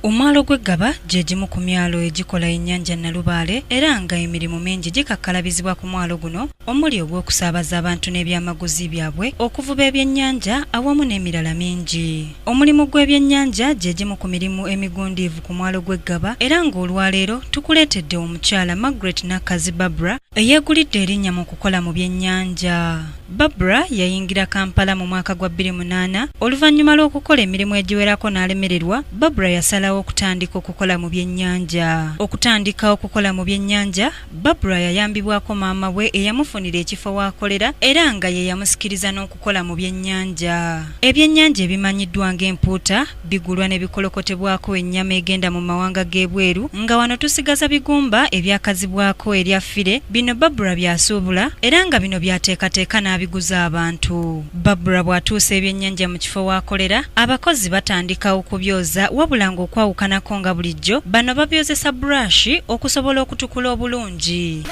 Omwalo gw'Eggaba gye gimu ku myalo egikola ennyanja Nalubaale era nga emirimu mingi gikakkalabizibwa ku mwalo guno omuli ogw'okusaabaza abantu n'ebyamaguzi byabwe, okuvuba ebyennyanja awamu n'emirala mingi. Omulimu gw'ebyennyanja gye gimu ku mirimu emigundiivu ku mwalo gw'Eggaba era ng'olwaleero tukuleetedde omukyala Margaret Nakkazi Barbara eyeegulidde erinnya mu kukola mu byennyanja. Barbara yayingira Kampala mu mwaka gwa 2008 oluvannyuma lw'okukola emirimu egiwerako n'alemererwa. Barbara yasalawo okutandika okukola mu byennyanja. Okutandika okukola mu byennyanja, Barbara yayambibwako maama we eyamufunira ekifo w'akolera era nga ye yamusikiriza n'okukola mu byennyanja. Ebyennyanja ebimanyiddwa ng'empuuta bigulwa ne bikolokotebwako ennyama egenda mu mawanga g'ebweru nga wano tusigaza bigumba ebyakazibwako erya ffire. Bino Barbara by'asuubula era nga bino by'ateekateeka n'abiguza abantu. Barbara bw'atuusa ebyennyanja mu kifo w'akolera, abakozi batandika okubyoza wabula ng'okwawukanako nga bulijjo bano babyozesa burashi okusobola okutukula obulungi.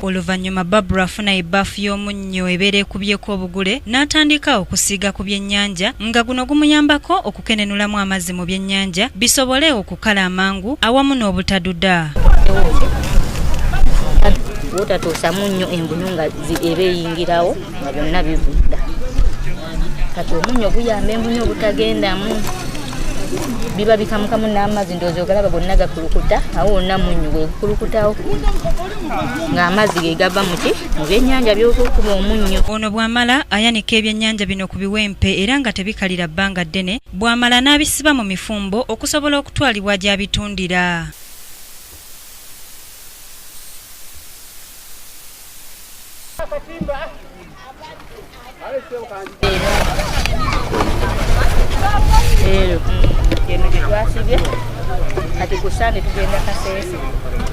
Oluvannyuma Barbara afuna ebbaafu y'omunnyo ebeera ekubyeko obugule n'atandika okusiiga ku byennyanja nga guno gumuyambako okukenenulamu amazzi mu byennyanja bisobole okukala amangu awamu n'obutaduda. Bw'otatuusa munnyo envunyu nga eba eyingirawo nga byonna bivunda. Kati omunnyo guyamba envunyu obutagendamu, biba bikamukamu n'amazzi ndowooza ogalaba gonna gakulukuta, awo wonna munnyo gwe gukulukutawo ng'amazzi ge gava muki mu byennyanja by'okukuba omunnyo. Ono bw'amala ayanika ebyennyanja bino ku biwempe era nga tebikalira bbanga ddene, bw'amala n'abisiba mu mifumbo okusobola okutwalibwa gy'abitundira.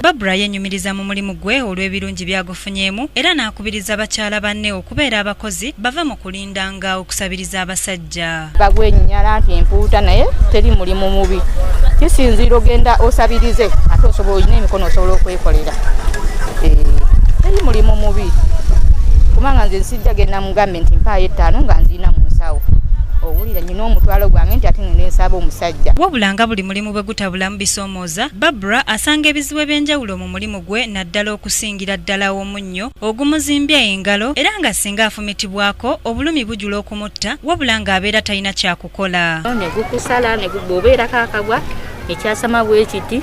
Barbara yennyumiriza mu mulimu gwe olw'ebirungi by'agufunyeemu era n'akubiriza bakyala banne okubeera abakozi bave mu kulindanga okusabiriza abasajja. Bagwenyinyala nti empuuta naye teri mulimu mubi, kisinziira ogenda osabirize ate osobola olina emikono osobola okwekolera. Teri mulimu mubi kubanga nze nsijja genda mugambe nti mpaayo 5 nga nzirina mu nsawo, owulira nnina omutwalo gwange nti ate ngende nsaba omusajja. Wabula nga buli mulimu bwe gutabulamu bisoomooza, Barbara asanga ebizibu eby'enjawulo mu mulimu gwe naddala okusingira ddala omunnyo ogumuzimbya engalo era nga singa afumitibwako obulumi bujula okumutta wabula ng'abeera talina kyakukola. Ne gukusala ne bw'obeerako akabwa ekyasama bwe kiti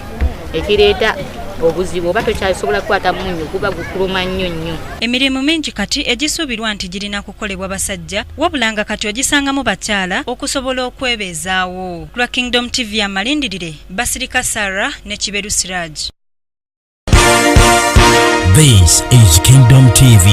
ekireeta obuzibu oba tokyasobola kukwata munnyo guba gukuluma nnyo nnyo. Emirimu mingi kati egisuubirwa nti girina kukolebwa basajja wabula nga kati ogisangamu bakyala okusobola okwebeezaawo. Ku lwa Kingdom TV amalindirire, Basirika Sarah ne Kiberu Siraj. This is Kingdom TV.